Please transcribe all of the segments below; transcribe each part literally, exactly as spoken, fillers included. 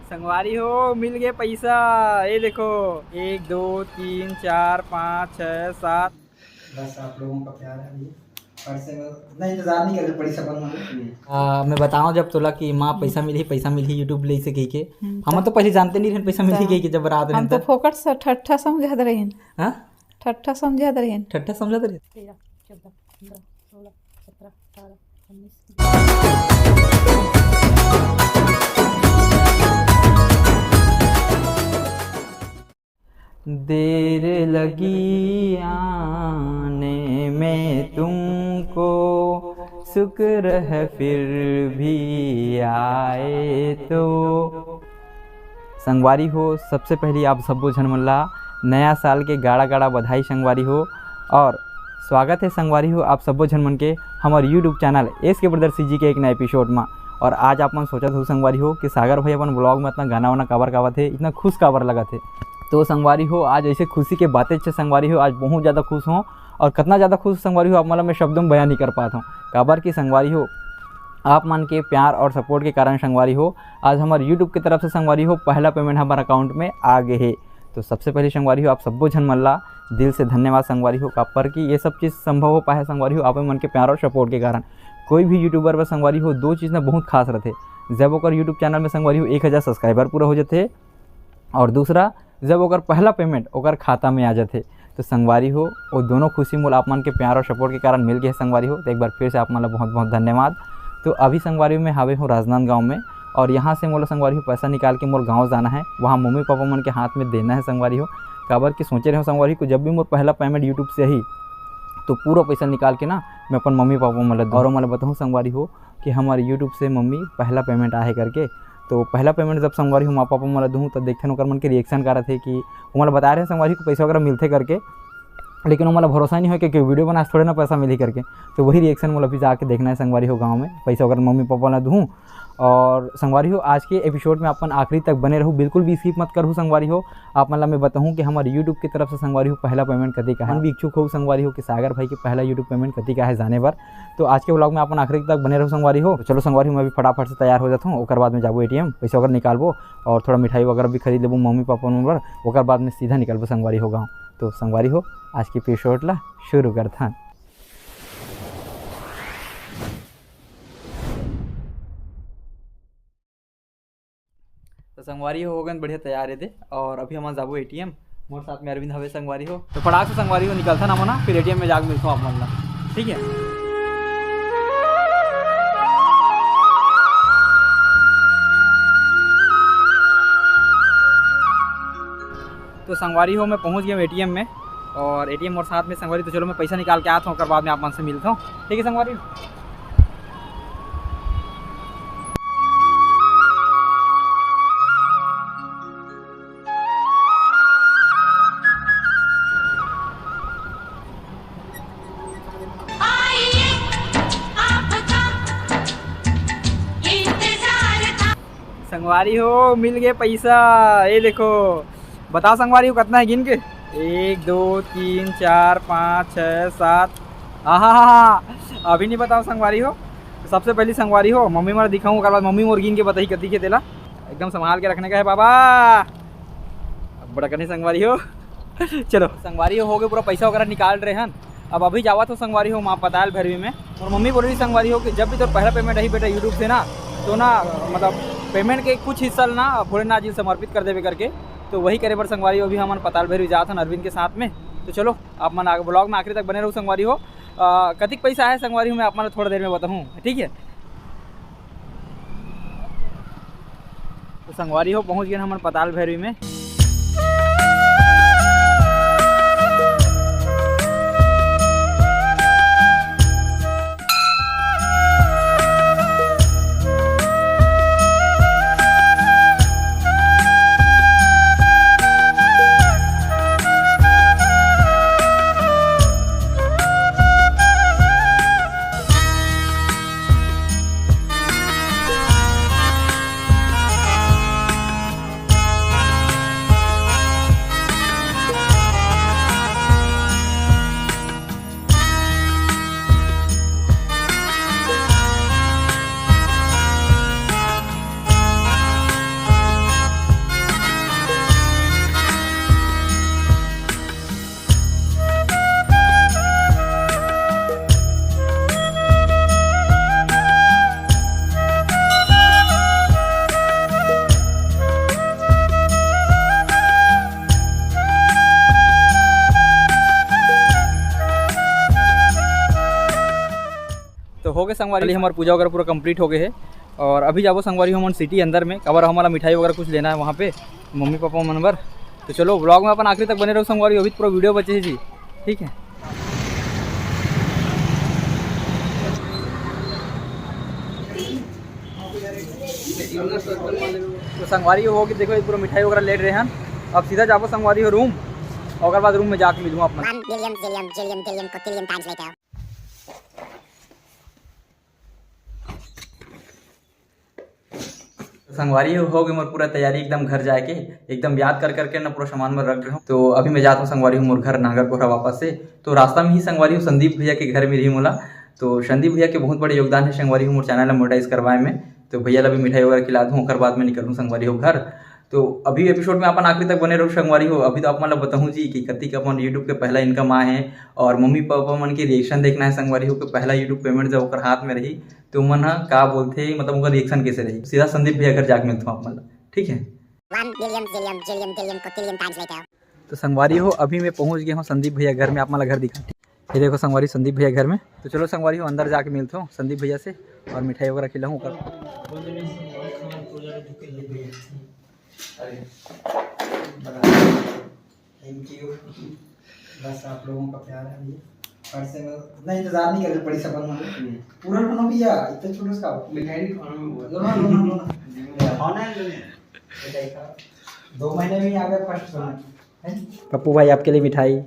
संगवारी हो, मिल गए पैसा। ये देखो, एक, दो, तीन, चार, पाँच, छः, सात। बस आप लोगों का प्यार है, ये फट से, मैं इंतजार नहीं कर रही, बड़ी सफल होने। आ, मैं बताऊं जब तोला कि माँ, पैसा मिलही, पैसा मिलही YouTube ले से कही के। हम्म, हमन तो पहले जानते नहीं रहन पैसा मिलही कही के, जब रात हम तो फोकट से ठट्ठा समझत रहेन। हाँ, ठट्ठा समझत रहेन। ठट्ठा समझत रहेन। तेरह, चौदह, पंद्रह, सोलह, सत्रह, अठारह, उन्नीस। देर लगी आने में तुमको, शुक्र है फिर भी आए तो। संगवारी हो, सबसे पहली आप सब्बो झन मन ला नया साल के गाड़ा गाड़ा बधाई संगवारी हो, और स्वागत है संगवारी हो आप सब्बो झन मन के हमर YouTube चैनल एस के ब्रदर सी जी के एक नया एपिसोड मा। और आज आप मन सोचत हो संगवारी हो कि सागर भाई अपन ब्लॉग में इतना गाना वाना काबर गावत हे, इतना खुश काबर लगत हे। तो संगवारी हो, आज ऐसे खुशी के बातें छे संगवारी हो, आज बहुत ज़्यादा खुश हों। और कितना ज़्यादा खुश संगवारी हो, आप मन ला मैं शब्दों में बयान नहीं कर पात हों। काबर कि संगवारी हो, आप मन के प्यार और सपोर्ट के कारण संगवारी हो, आज हमर YouTube के तरफ से संगवारी हो पहला पेमेंट हमर अकाउंट में आ गए हे। तो सबसे पहले संगवारी हो, आप सब्बो झन मन ला दिल से धन्यवाद संगवारी हो, काबर कि ये सब चीज़ संभव हो पाए संगवारी हो, आप मन के प्यार और सपोर्ट के कारण। कोई भी यूट्यूबर बर संगवारी हो, दो चीज़ ना बहुत खास रहथे। जब ओकर YouTube चैनल में संगवारी हो एक हज़ार सब्सक्राइबर पूरा हो जाथे, और दूसरा, जब ओकर पहला पेमेंट ओकर खाता में आ जाथे। तो संगवारी हो, वो दोनों खुशी मोला आप मन के प्यार और सपोर्ट के कारण मिल गए हे संगवारी हो। तो एक बार फिर से आप मन ला बहुत बहुत धन्यवाद। तो अभी संगवारी हो, मैं हावे हों राजनांदगांव में, और यहाँ से मोला संगवारी हो पैसा निकाल के मोर गाँव जाना है, वहाँ मम्मी पापा मन के हाथ में देना है संगवारी हो। काबर कि सोचे रहे हों संगवारी हो, जब भी मोर पहला पेमेंट YouTube से आही, तो पूरा पैसा निकाल के ना मैं अपन मम्मी पापा मन ला दूँ। और मोला बताहूँ संगवारी हो कि हमारे YouTube से मम्मी पहला पेमेंट आहे करके। तो पहला पेमेंट जब संगवारी हो माँ पापा मोला दूँ, तब देखथन ओकर मन के रिएक्शन का रथे कि वो मोला बता रहे हैं संगवारी हो पैसा वगैरह मिलथे करके, लेकिन वो मोला भरोसा नहीं हो कि, कि वीडियो बनाए से थोड़े ना पैसा मिलही करके। तो वही रिएक्शन मोला अभी जाके देखना है संगवारी हो गाँव में, पैसा वगैरह मम्मी पापा ला दूँ। और संगवारी हो, आज के एपिसोड में अपन आखिरी तक बने रहू, बिल्कुल भी स्किप मत करहू संगवारी हो। आप मन ला मैं बताहूँ कि हमारे YouTube की तरफ से संगवारी हो पहला पेमेंट कति का है। मन भी इच्छुक हो संगवारी हो कि सागर भाई के पहला YouTube पेमेंट कति का है जाने बर। तो आज के व्लॉग में अपन आखिरी तक बने रहू संगवारी हो। तो चलो संगवारी हो, मैं भी फटाफट से तैयार हो जाता हूँ, ओकर बाद में जाबो एटीएम, पैसा वगैरह निकालबो और थोड़ा मिठाई वगैरह भी खरीद लेबो मम्मी पापा मन बर, ओकर बाद में सीधा निकलबो संगवारी हो गाँव। तो संगवारी हो, आज के एपिसोड ला शुरू करथन। तो संगवारी हो, हो गए बढ़िया तैयार ये दे, और अभी हम जाबो एटीएम। मोर साथ में अरविंद हवे संगवारी हो, तो फटाक से संगवारी हो निकलथन हमन ना, फिर एटीएम में जाके मिलथन आप मन ला, ठीक है? तो संगवारी हो, मैं पहुंच गया हूँ एटीएम में, और एटीएम मोर साथ में संगवारी। तो चलो, मैं पैसा निकाल के आता हूँ, ओकर बाद में आप मन से मिलता हूँ, ठीक है संगवारी हो? संगवारी हो, मिल गए पैसा। ये देखो, बताओ संगवारी हो, कितना है गिन के? एक, दो, तीन, चार, पाँच, छः, सात। आहा, अभी नहीं बताओ संगवारी हो। सबसे पहली संगवारी हो, मम्मी मोला दिखाऊं, ओकर बाद मम्मी मोर गिन के बताही कति के तेला। एकदम संभाल के रखने का है बाबा। अब बड़ा करनी संगवारी हो। चलो संगवारी हो, हो गए, पूरा पैसा वगैरह निकाल रहे हैं। अब अभी जावत हो संगवारी हो माँ पताल भैरवी में। और मम्मी बोल रही संगवारी हो कि जब भी तोर पहला पेमेंट आही बेटा YouTube से ना, तो ना, मतलब, पेमेंट के कुछ हिस्सा ना भोलेनाथ जी समर्पित कर देवे करके। तो वही करे बर संगवारी हो अभी हमन पताल भैरवी जात हन अरविंद के साथ में। तो चलो, आप मन आगे व्लॉग में आखिरी तक बने रहू संगवारी हो। अ, कतिक पैसा है संगवारी हो, मैं आप मन ला थोड़ा देर में बताहूँ, ठीक है? तो संगवारी हो, पहुँच गए हमन पताल भैरवी में। पे संगवारी, हमार पूजा वगैरह पूरा कंप्लीट हो गए है और अभी जाबो संगवारी हो हमन सिटी अंदर में, काबर हमन ला मिठाई वगैरह कुछ लेना है वहाँ पे मम्मी पापा मन बर। तो चलो, व्लॉग में अपन आखिरी तक बने रहो संगवारी हो, अभी तो पूरा वीडियो बचे है जी। ठीक है, तो संगवारी हो कि देखो, ये पूरा मिठाई वगैरह ले रहे हैं। अब सीधा जाबो संगवारी हो रूम, और ओकर बाद रूम में जाके मिलूँ आप मन। One billion, billion, billion, billion, quadrillion times later. संगवारी हो, हो गए मोर पूरा तैयारी एकदम घर जाए के। एकदम याद कर करके ना पूरा सामान में रख रहे हूँ। तो अभी मैं जाता हूँ संगवारी हो मोर घर नांगर कोहरा वापस से। तो रास्ता में ही संगवारी हो संदीप भैया के घर में रही मोला। तो संदीप भैया के बहुत बड़े योगदान है संगवारी हो मोर चैनल ला मोनेटाइज करवाए में। तो भैया ला भी मिठाई वगैरह खिला दूँ, ओकर बाद में निकलूँ संगवारी हो घर। तो अभी एपिसोड में अपन आखिरी तक बने रहो संगवारी हो। अभी तो आप मन ला बताऊँ जी कि कतिक अपन यूट्यूब के पहला इनकम आए है और मम्मी पापा मन के रिएक्शन देखना है संगवारी हो कि पहला यूट्यूब पेमेंट जब ओकर हाथ में रही तो मन ह का बोलथे, मतलब ओकर रिएक्शन कैसे रही। सीधा संदीप भैया घर जाके मिलता हूँ आप मन ला, ठीक है। One billion, billion, billion, billion, quadrillion times later. तो संगवारी हो, अभी मैं पहुँच गया हूँ संदीप भैया घर में, आप मन ला घर दिखा। ये देखो संगवारी, संदीप भैया घर में। तो चलो संगवारी हो, अंदर जाके मिलता हूँ संदीप भैया से और मिठाई वगैरह खिलाऊँ ओकर। अरे, बना। Thank you. बस आप लोगों का प्यार है ये। और से मैं इतना इंतजार नहीं कर रहे, बड़ी सपन वाले। हम्म। पूरा लो ना भैया, इतना छोटा सा। मिठाई नहीं खाना मैं बोल। लो ना, लो ना, लो ना। खाना है, लो ना। मिठाई खा। दो महीने में ही आ गया फर्स्ट पेमेंट। हैं? पप्पू भाई, आपके लिए मिठाई।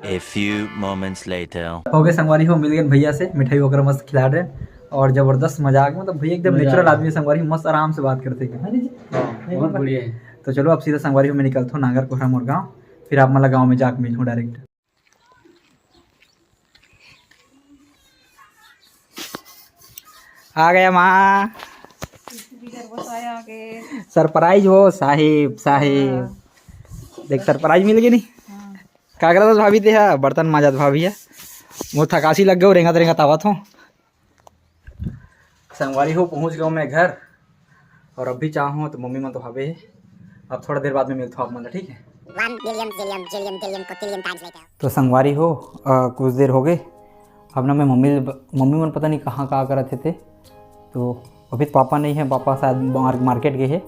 A few moments later. हो गए संगवारी हो, मिल गए भैया से, मिठाई वगैरह मस्त खिला रहे हैं और जबरदस्त मजाक, मतलब भैया एकदम मजा नेचुरल आ गया। आदमी है संगवारी, मस्त आराम से बात करते हैं, है ना जी? हाँ, नहीं बहुत बाबा? बढ़िया है। तो चलो अब सीधा संगवारी हो, मैं निकलता हूँ नांगर कोहरा मोर गाँव, फिर आप मन ला गाँव में जाके मिलूँ डायरेक्ट। आ गया माँ। इधर बस आया आगे। सरप्राइज हो साहिब, साहिब। हाँ। देख सरप्राइज मिल गई नहीं। हाँ। का करत हस भाभी ते हा? बर्तन मांजत भाभी है। मोर थकासी लग गयो, रेंगत रेंगत आवत हो। संगवारी हो, पहुंच गयो मैं घर और अभी चाहूँ तो मम्मी मन तो हावे हे। अब थोड़ा देर बाद में मिलता हूँ आप मन ला, ठीक है? One billion, billion, billion, billion, quadrillion times later. तो संगवारी हो, अ, कुछ देर हो गए। अब ना मैं मम्मी, मम्मी मन पता नहीं कहाँ का करत हे ते। तो अभी तो पापा नहीं है, पापा शायद मार-, मार्केट गए हैं।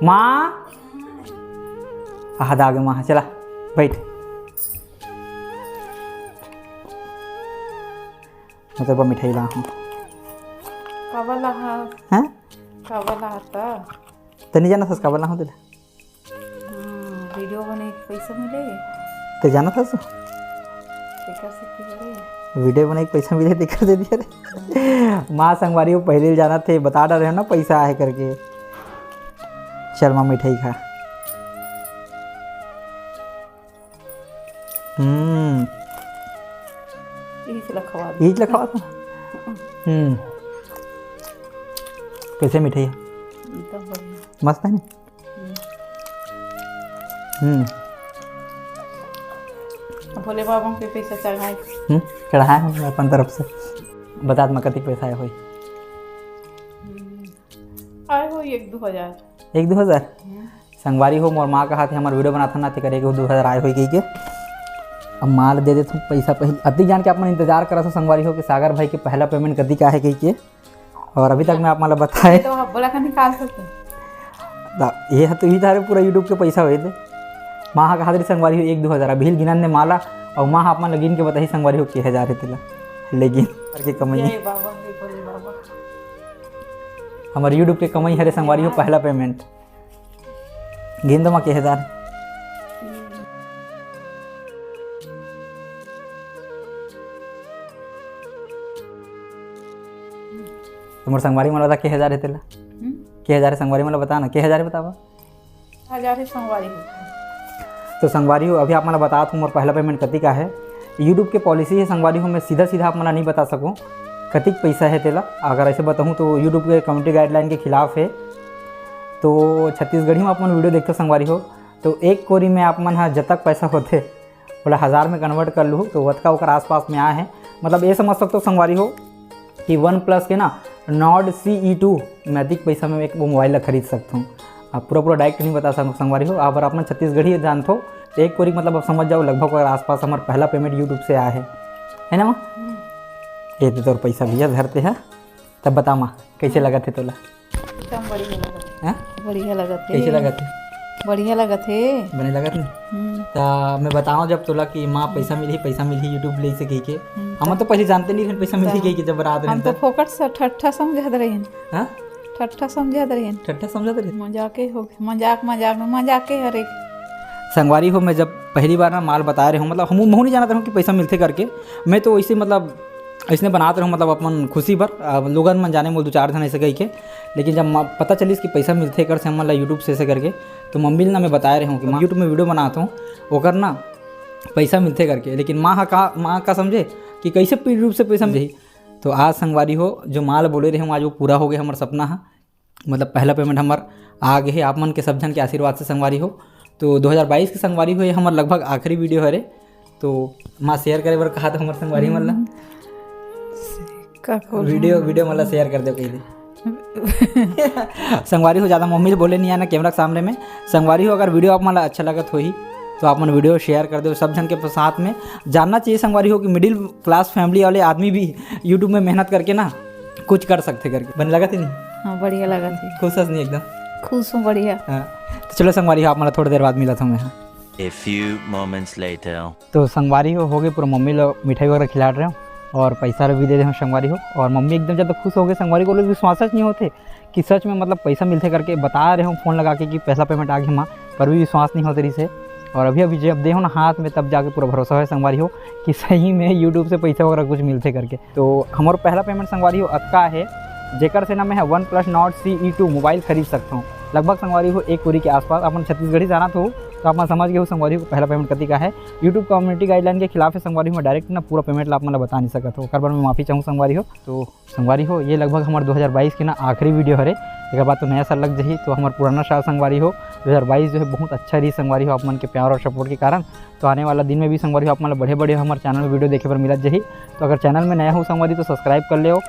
माँ, आहा, दा आ गए माँ, चला, बैठ। मैं तेरे को मिठाई ला हूँ। काबर ला हा? हैं? काबर ला हा त? तनी जाना था काबर ला हूँ तेला। हम्म, वीडियो बने के पैसा मिले। ते जाना था सु? तेकर से की करे? वीडियो बने के पैसा मिले, तेकर दे दिया रे। माँ संगवारी हो पहले जाना थे, बता डारे हो ना पैसा आहे करके। चल माँ मिठाई खा। हम्म। यही से लखवा दे। यही से लखवा दे। हम्म। कैसे मिठाई है? एकदम बढ़िया। मस्त है ना? हम्म। हम्म। भोले बाबा के पैसा चढ़ाए। हम्म, चढ़ाए हम अपन तरफ से। बता मैं कतिक पैसा आए होई? हम्म। आए होई एक दो हजार। एक दो हजार? हम्म। संगवारी हो, मोर माँ कहा थे, हमर वीडियो बनाथन ना, तेकर एक दो हजार आए होई कहिके। अब माँ ल दे देथन पैसा पहले। अतिक जान के आप मन इंतजार करत हो संगवारी हो कि सागर भाई के पहला पेमेंट कतिक आहे कहिके। और अभी तक मैं आप मन ल बताए तो आप बोला का निकाल सकते। दा, ये ह तो ही तारे पूरा YouTube के पैसा होए थे। माँ हा कहा दे संगवारी हो एक दो हजार, अभी गिनन ने माला, और माँ हा आप मन ल गिन के बताही संगवारी हो के हजार हे तेला। लेकिन करके कमाई। जय बाबा, हे भोले बाबा। हमर YouTube के कमाई हरे संगवारी हो पहला पेमेंट। गिन दो माँ के हजार। तो मोर संगवारी मन ला बता के हजार हे तेला। हम्म? के हजार हे संगवारी मन ला बता ना, के हजार हे बतावा। हजार हे संगवारी हो। तो संगवारी हो, अभी आप मन ला बतात हूँ मोर पहला पेमेंट कतिक आहे। YouTube के पॉलिसी हे संगवारी हो, मैं सीधा सीधा आप मन ला नहीं बता सकूँ कतिक पैसा हे तेला। अगर ऐसे बताऊँ तो YouTube के कम्युनिटी गाइडलाइन के खिलाफ हे। तो छत्तीसगढ़ी में आप मन वीडियो देखते संगवारी हो, तो एक कोरी में आप मन हा जतक पैसा होथे, ओला हजार में कन्वर्ट कर लूँ, तो वतका ओकर आसपास में आए हे। मतलब ये समझ सकते हो संगवारी हो कि OnePlus के ना Nord C E two में अधिक पैसा में एक वो मोबाइल ला खरीद सकता हूँ। अब पूरा पूरा डायरेक्ट नहीं बता सकूँ संगवारी हो, अगर आप मन छत्तीसगढ़ी जानथो तो एक कोरी मतलब अब समझ जाओ, लगभग ओकर आसपास हमर पहला पेमेंट YouTube से आए हे, है ना माँ? हम्म। ए तो तोर पैसा भैया धरते है, तब बता माँ, कैसे लगत हे तोला? एकदम बढ़िया लगत हे। हाँ? बढ़िया लगत हे। कैसे लगत हे? बढ़िया लगत हे। बने लगत हे? हम्म। त मैं बताओ जब तोला कि माँ पैसा मिलही, पैसा मिलही YouTube ले से कहिके। हम्म, हम त तो पहले जानते नहीं रहन पैसा मिलही त कहिके जब रात हम रहन तो त। फोकट से ठट्ठा समझत रहन। हाँ? ठट्ठा समझत रहन। ठट्ठा समझत रहन। मजाके हो, मजाक, मजाक में, मजाके हरे। संगवारी हो, मैं जब पहली बार ना माल बताए रहे हूँ, मतलब हम महू नहीं जानत रहूँ कि पैसा मिलथे करके। मैं तो वैसे मतलब ऐसने बनात रहूँ, मतलब अपन खुशी बर, अब लोगन मन जाने मोल दो चार झन ऐसे कहिके। लेकिन जब म-, पता चलिस कि पैसा मिलथे एकर से हमन ला YouTube से ऐसे करके, तो मम्मी ल ना मैं बताए रहे हूँ कि माँ YouTube में video बनात हूँ, ओकर ना पैसा मिलथे करके। लेकिन माँ हा का, माँ का समझे कि कैसे YouTube से पैसा मिलही। तो आज संगवारी हो, जो माल बोले रहे हूँ, आज वो पूरा हो गया हमर सपना हा। मतलब पहला payment हमर आ गे हे, आप मन के सब झन के आशीर्वाद से संगवारी हो। तो दो हज़ार बाईस के संगवारी हो, ये हमर लगभग आखिरी video हरे। तो माँ share करे बर कहा तो हमर संगवारी मन ला। हम्म। का करूँ? Video, video मन ला share कर दे कहि दे। संगवारी हो, ज़्यादा मम्मी ले बोले नहीं आना camera के सामने में। संगवारी हो, अगर video आप मन ला अच्छा लगत होही तो आप मन video share कर दो सब झन के साथ में। जानना चाहिए संगवारी हो कि middle class family वाले आदमी भी YouTube में मेहनत करके ना कुछ कर सकथे करके। बने लगत हे नहीं? हाँ, बढ़िया लगत हे। खुश हस नहीं एकदम? खुश हूँ, बढ़िया। हाँ। तो चलो संगवारी हो, आप मन ला थोड़ी देर बाद मिलत हूँ मैं, हाँ। A few moments later। तो संगवारी हो, हो गए पूरा, मम्मी ला मिठाई वगैरह खिला रहे हूँ और पैसा भी दे दे हूँ संगवारी हो। और मम्मी एकदम ज़्यादा खुश हो गए संगवारी हो, विश्वास नहीं होते कि सच में मतलब पैसा मिलथे करके बता रहे हूँ phone लगा के कि पहला payment आ गे माँ, पर भी विश्वास नहीं होते रहिसे। और अभी अभी जब दे हूँ ना हाथ में, तब जाके पूरा भरोसा होय संगवारी हो कि सही में YouTube से पैसा वगैरह कुछ मिलथे करके। तो हमर पहला payment संगवारी हो अतका हे, जेकर से ना मैं ह OnePlus Nord C E two mobile खरीद सकता हूँ। लगभग संगवारी हो एक कोरी के आसपास। अपन छत्तीसगढ़ी जानत हो तो आप मन समझ गए हो संगवारी हो पहला payment कति का हे। YouTube community guideline के खिलाफ हे संगवारी हो, मैं direct ना पूरा payment ला आप मन ला बता नहीं सकत हो, ओकर बर मैं माफी चाहूँ संगवारी हो। तो संगवारी हो, ये लगभग हमर दो हज़ार बाईस के ना आखिरी video हरे। एकर बाद तो नया साल लग जही, तो हमर पुराना साल संगवारी हो, दो हज़ार बाईस जो है बहुत अच्छा रही संगवारी हो, आप मन के प्यार और support के कारण। तो आने वाला दिन में भी संगवारी हो, आप मन ला बढ़िया बढ़िया हमर channel में video देखे बर मिलत जही। तो अगर channel में नया हो संगवारी तो subscribe कर लेव।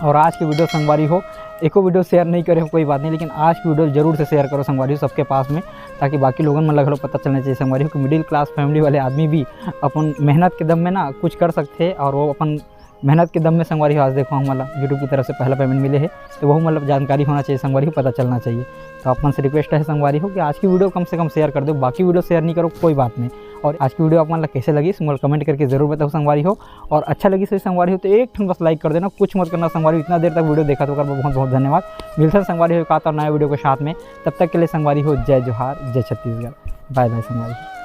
और आज के video संगवारी हो, एको video share नहीं करे हो कोई बात नहीं, लेकिन आज की video जरूर से share करो संगवारी हो सबके पास में, ताकि बाकी लोगन मन ला घलो पता चलना चाहिए संगवारी हो कि middle class family वाले आदमी भी अपन मेहनत के दम में ना कुछ कर सकथे और वो अपन मेहनत के दम में संगवारी हो। आज देखो हमन ला YouTube की तरफ से पहला payment मिले हे, तो वहू मतलब जानकारी होना चाहिए संगवारी हो, पता चलना चाहिए। तो आप मन से request है संगवारी हो कि आज की video कम से कम share कर दो, बाकी video share नहीं करो कोई बात नहीं। और आज की video आप मन ला कैसे लगिस मोला comment करके जरूर बताओ संगवारी हो। और अच्छा लगिस संगवारी हो तो एक ठन बस like कर देना, कुछ मत करना संगवारी हो। इतना देर तक video देखा तो ओकर बर बहुत बहुत धन्यवाद। मिलथन संगवारी हो एक आत और नया video के साथ में, तब तक के लिए संगवारी हो जय जोहार, जय छत्तीसगढ़, bye bye संगवारी हो।